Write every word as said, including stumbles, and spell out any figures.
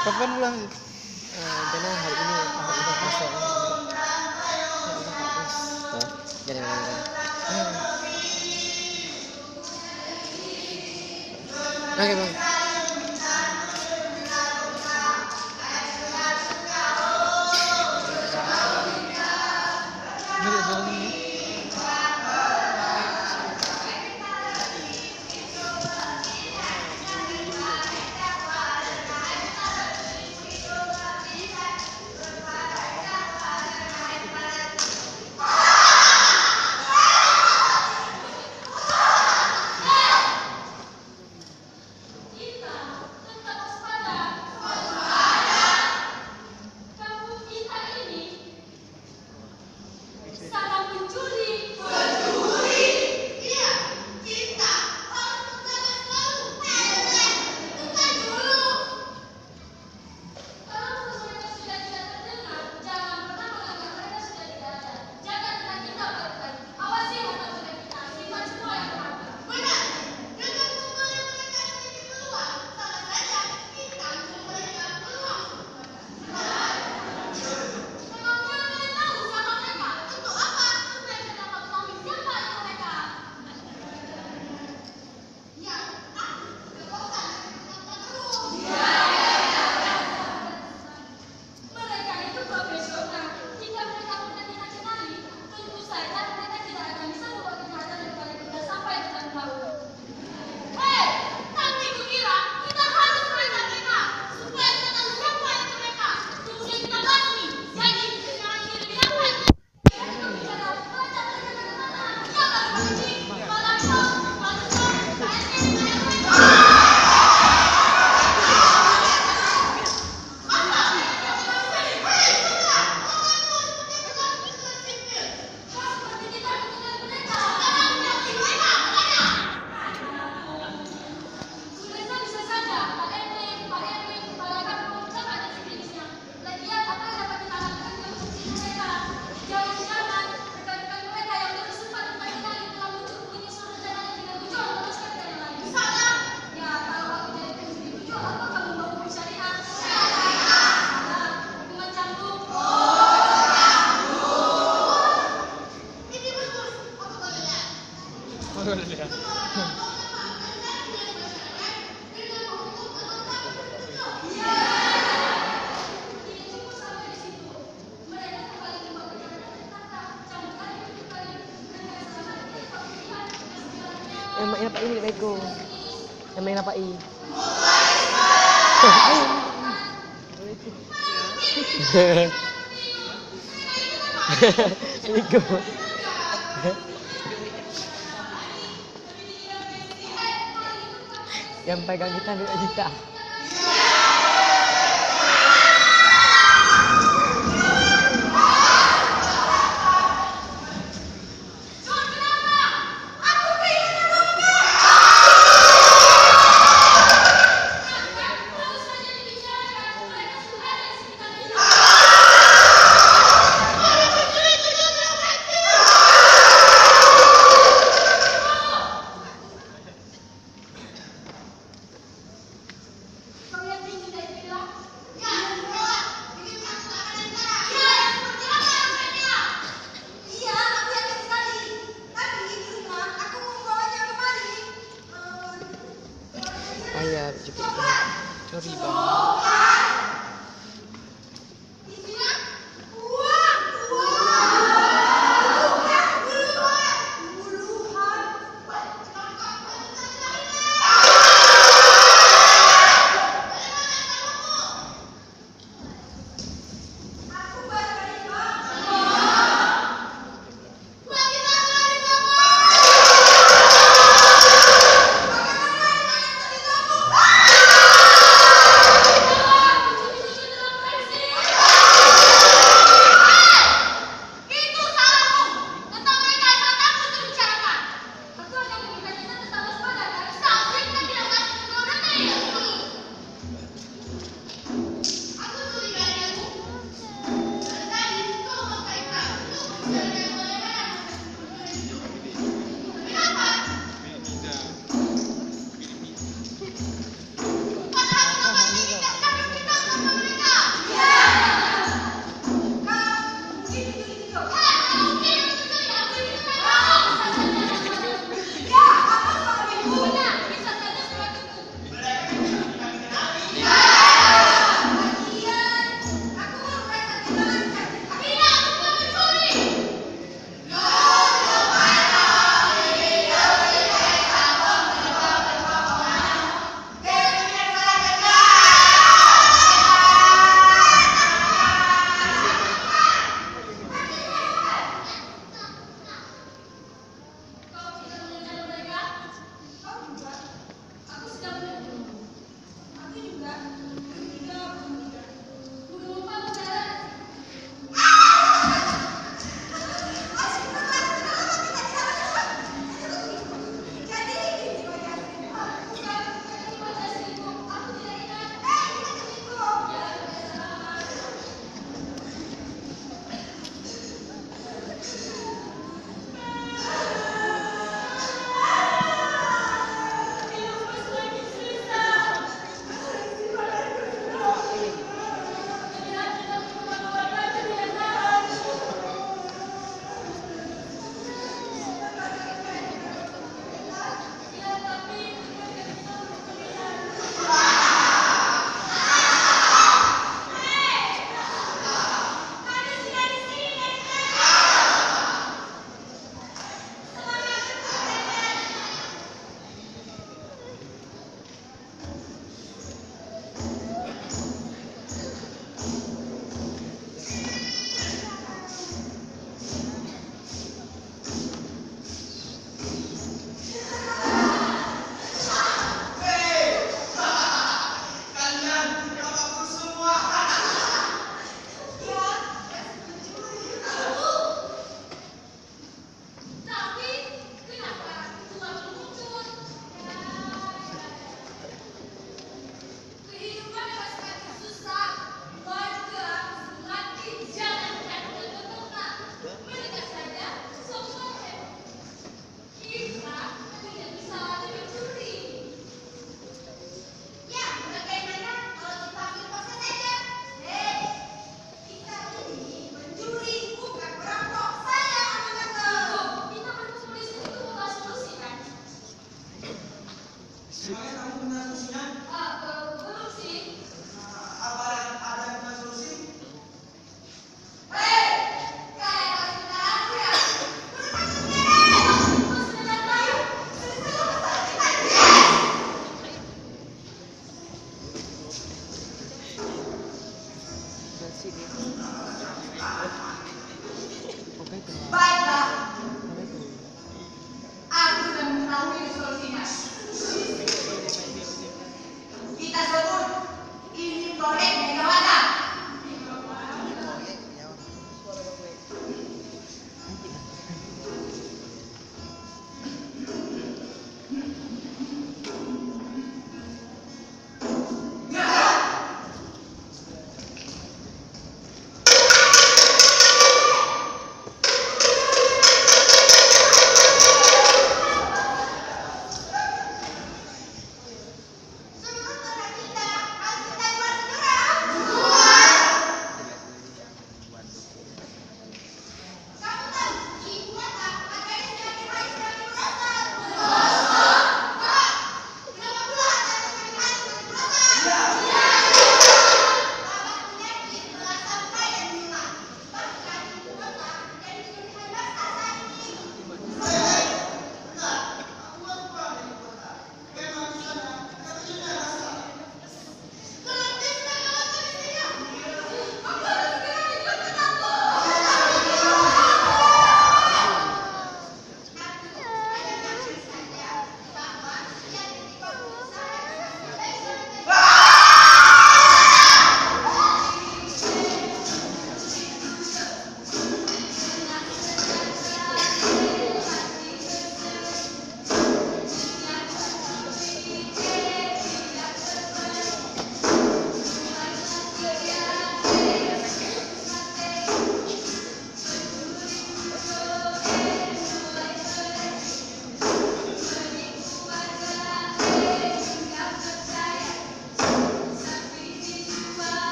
Kapan pulang? Eh, jana hari ini Ahad udah puasa. Ya Allah, Pak Bos. Hah? Jana hari ini. Hmm. Oke, Bang. Ini dia jalan ini. Kita tetap waspada. Kampung kita ini salah mencuri. Pencuri. Iya, kita harus menjaga selalu. P R T, bukan dulu. Kalau mereka sudah tidak terdengar, jangan pernah menganggap mereka sudah tidak ada. Jaga tenaga kita baik-baik. Awasi harta benda kita, simpan semua yang berharga. Benar. Dengan memberi mereka sedikit peluang, sama saja kita memberikan peluang. Memang boleh tahu siapa mereka, untuk apa, supaya kita dapat ketahui siapa itu mereka. Mereka itu profesional. Jika mereka pun tidak dikenali, tentu saja mereka tidak akan bisa membawa kejahatan daripada kita sampai ke dalam laut. Hei, tapi kukira kita harus menangkap mereka supaya kita tahu siapa itu mereka. Kemudian kita basmi. Jadi, jangan kita biarkan. Lagian, apa yang dapat kita lakukan dengan posisi mereka? Jangan-jangan rekan-rekan mereka yang belum sempat kita kenali telah muncul punya surat jabatan dengan tujuan meloloskan rekan yang lain. Salah! Ya, kalau aku jadi pencuri tujuh, apa kamu mau hukum syariat? Syariat! Salah! Hukuman cambuk. Oh, cambuk! Ini bagus. Aku boleh lihat. Aku boleh lihat. Eh, mak, nampak ini, mak, iko. Eh, mak, nampak i. Assalamualaikum. Yang pegang kita dua juta. Ayah, jemput. Sorry, Bang. Baiklah,